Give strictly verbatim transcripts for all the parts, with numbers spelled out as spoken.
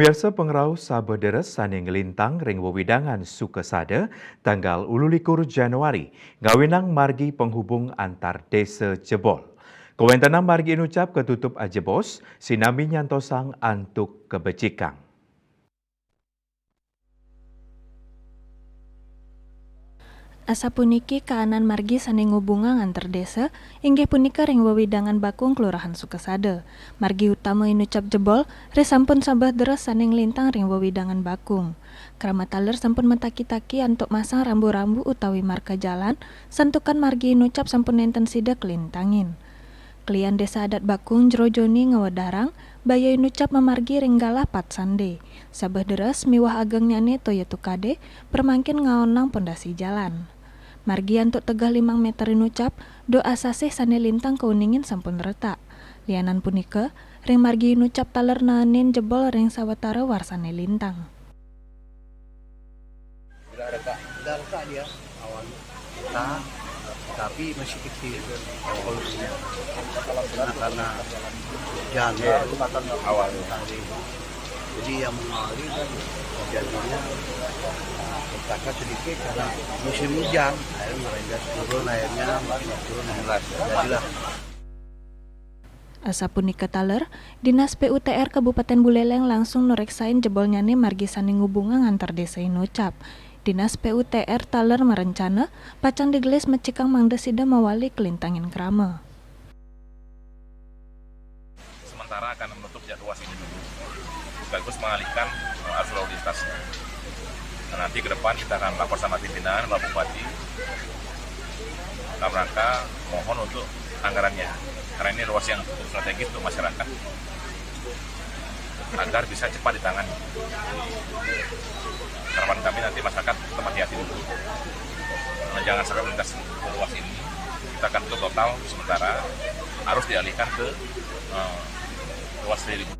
Pamiarsa, pangrauh sabeh deres sane nglintang ring wewidangan Sukasada tanggal ululikur Januari ngawinang margi penghubung antar desa jebol. Kawentenan margi inucap katutup ajebos, sinambi nyantosang antuk kabecikang. Asapuniki kaanan margi sane ngubungang antar desa, inggih punika ring wewidangan Bakung, Kelurahan Sukasada. Margi utama inucap jebol, risampun sabeh deres sane nglintang ring wewidangan Bakung. Krama taler sampun mataki-taki antuk masang rambu-rambu utawi marka jalan, santukan margi inucap sampun nenten sida kalintangin. Kelian Desa Adat Bakung Jero Joni ngawedarang, baya inucap mamargi ring galah pat sande. Sabeh deres miwah agengnyane toya tukade, pramangkin ngaonang pondasi jalan. Margi antuk tegeh limang meter inucap, duk asasih sane lintang kauningin sampun retak. Lianan punika, ring margi inucap taler naenin jebol ring sawatara warsane lintang. Udah retak, udah retak dia awalnya. Retak, tapi masih kecil. Kalau punya karena hujan awalnya. Jadi yang mengawali kan jadinya retaknya sedikit karena musim hujan, air merendas turun, airnya makin turun, jadilah. Asapunika taler, Dinas P U T R Kabupaten Buleleng langsung nureksain jebolnyane margi sane ngubungang antar desa inucap. Dinas P U T R taler marencana pacang digelis mecikang mangda sida mawali kalintangin krama. Sementara akan menutup ruas ini dulu, sekaligus mengalihkan eh, arus lalu lintasnya. Nah, nanti ke depan kita akan lapor sama pimpinan, Pak Bupati, dalam rangka mohon untuk anggarannya, karena ini ruas yang cukup strategis untuk masyarakat, agar bisa cepat ditangani. Harapan kami nanti masyarakat tetap hati-hati dulu. Nah, jangan sampai melintas ruas ini. Kita akan tutup total sementara, harus dialihkan ke eh, ruas Lili.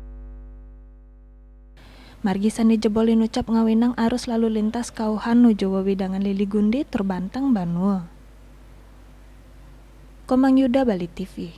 Margi sane jebol inucap ngawinang arus lalu lintas kauhan nuju wewidangan Lili Gundi tur Banteng Banua. Komang Yuda, Bali T V.